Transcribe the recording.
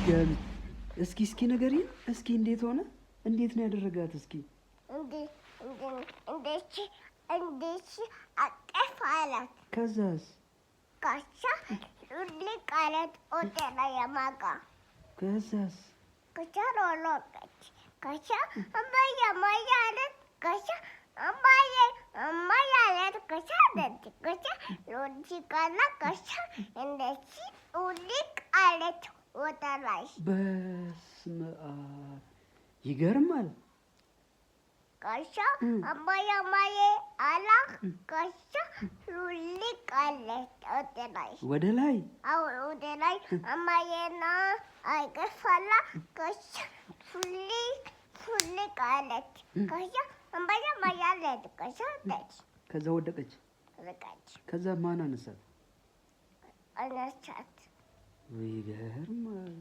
ድጋሚ እስኪ እስኪ ንገሪኝ እስኪ እንዴት ሆነ? እንዴት ነው ያደረጋት? እስኪ እንዴ እንዴ አቀፍ አላት። ከዛስ? ከዛ ሉልቅ አላት ወደ ላይ ማጋ። ከዛስ? ከዛ ሮሮቀች። ከዛ እማዬ እማዬ አላት። ከዛ እማዬ እማዬ አላት። ከዛ እንደዚህ ከዛ ሉልቃላ ከዛ እንደዚህ ሉልቅ አለች ወደ ላይ። በስመ አብ ይገርማል። ከዛ እማዬ እማዬ አላት። ከዛ ሉልቅ አለች ወደ ላይ። ወደ ላይ? አዎ፣ ወደ ላይ እማዬና አቀፋላ። ከዛ ፉልቅ ፉልቅ አለች። ከዛ እማዬ እማዬ አለች። ከዛ እንደዚህ ከዛ ወደቀች። ወደቀች። ከዛ ማን አነሳት? አነሳት። ይገርማል።